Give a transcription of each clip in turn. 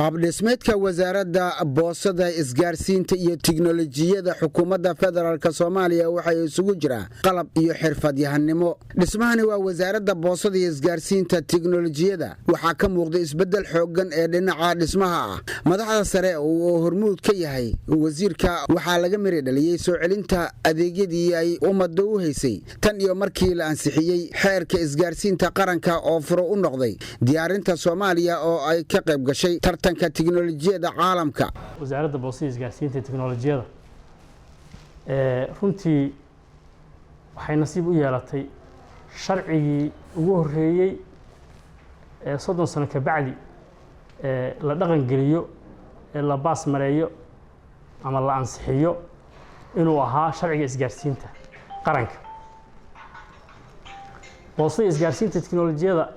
Qaabdhismeedka Wasaaradda Boosada, Isgaarsiinta iyo Tiknolojiyada Xukuumadda Federaalk Soomaaliya waxay isugu jiraa qalab iyo xirfadyahanimo. Dhismahani waa Wasaaradda Boosada iyo Isgaarsiinta Tiknolojiyada. Waxaa ka muuqda isbeddel xooggan ee dhinaca dhismaha ah. Madaxda sare oo hormuud ka yahay wasiirka waxaa laga miri dhaliyey soo celinta adeegyadii ay ummadda u haysay tan iyo markii la ansixiyey xeerka isgaarsiinta qaranka, oo furo u noqday diyaarinta Soomaaliya oo ay ka qayb gashay tartanka tiknolojiyada caalamka. Wasaaradda Boostada, Isgaarsiinta, Teknolojiyada runtii waxay nasiib u yeelatay sharcigii ugu horreeyey ee 30 sano ka bacdi la dhaqan geliyo ee la baas mareeyo ama la ansixiyo inuu ahaa sharciga isgaarsiinta qaranka. Boostada, Isgaarsiinta, Teknolojiyada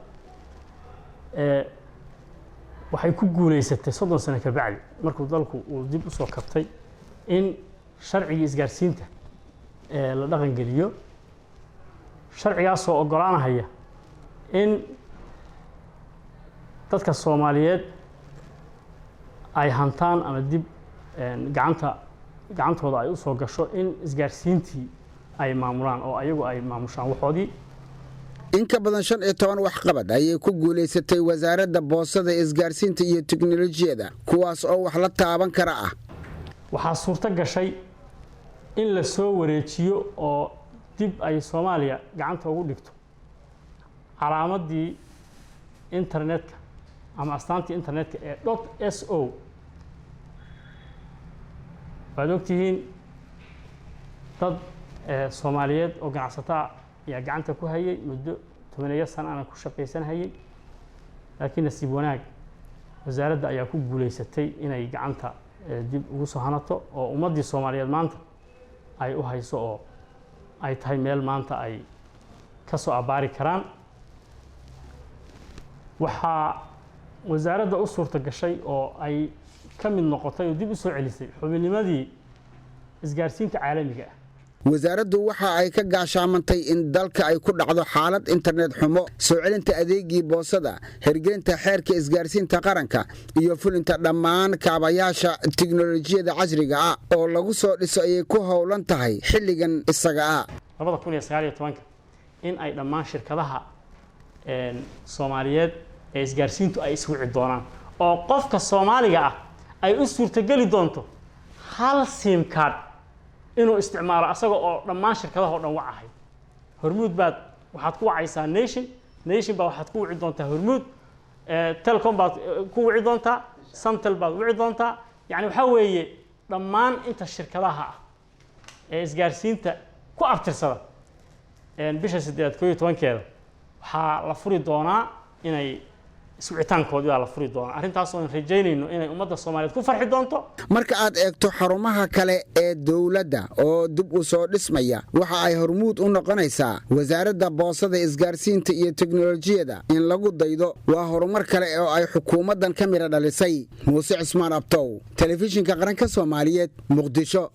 waxay ku guuleysatay 30 sano ka bacdi markuu dalku uu dib usoo kabtay in sharcigii isgaarsiinta la dhaqan geliyo, sharcigaasoo oggolaanahaya in dadka Soomaaliyeed ay hantaan ama dib gacantooda ay usoo gasho in isgaarsiintii ay maamulaan oo ayagu ay maamushaan waxoodii. In ka badan 15 waxqabad ayay ku guulaysatay Wasaaradda Boosada, Isgaarsiinta iyo Teknolojiyada, kuwaas oo wax la taaban kara ah. Waxaa suurto gashay in la soo wareejiyo oo dib ay Soomaaliya gacanta ugu dhigto calaamaddii internetka ama astaantii internetka ee .so. Waad ogtihiin, dad Soomaaliyeed oo ganacsataa ayaa gacanta ku hayay muddo 10-eeyo sana ana ku shaqaysan hayay, laakiin nasiib wanaag wasaaradda ayaa ku guulaysatay inay gacanta dib ugu soo hanato oo ummaddii Soomaaliyeed maanta ay u hayso oo ay tahay meel maanta ay ka soo abbaari karaan. Waxaa wasaaradda u suurta gashay oo ay ka mid noqotay oo dib u soo celisay xubinnimadii isgaarsiinta caalamiga ah. Wasaaraddu waxa ay ka gaashaamantay in dalka ay ku dhacdo xaalad internet xumo. Soo celinta adeegii boosada, hirgelinta xeerka isgaarsiinta qaranka iyo fulinta dhammaan kaabayaasha tiknolojiyada casriga ah oo lagu soo dhiso ayay ku howlan tahay xilligan isaga ah. 2019-ka in ay dhammaan shirkadaha Soomaaliyeed ee isgaarsiintu ay iswici doonaan oo qofka Soomaaliga ah ay u suurtogeli doonto hal SIM card inuu isticmaalo asaga oo dhammaan shirkadaha o dhan wacahay. Hormuud baad waxaad ku wacaysaa Nation, Nation baa waxaad ku wici doontaa Hormuud, Telecom baad ku wici doontaa, Samtel baad wici doontaa. Yani waxaa weeye dhammaan inta shirkadaha ah ee isgaarsiinta ku abtirsada, bisha sideedaad 11-keeda waxaa la furi doonaa inay iswicitaankoodii baa la furi doonaa. Arrintaas oon rajaynayno inay ummadda Soomaaliyeed ku farxi doonto. Marka aad eegto xarumaha kale ee dowladda oo dib u soo dhismaya, waxa ay hormuud u noqonaysaa Wasaaradda Boosada, Isgaarsiinta iyo Teknolojiyada in lagu daydo. Waa horumar kale oo ay xukuumaddan ka midha dhalisay. Muuse Cismaan Abtow, Telefishinka Qaranka Soomaaliyeed, Muqdisho.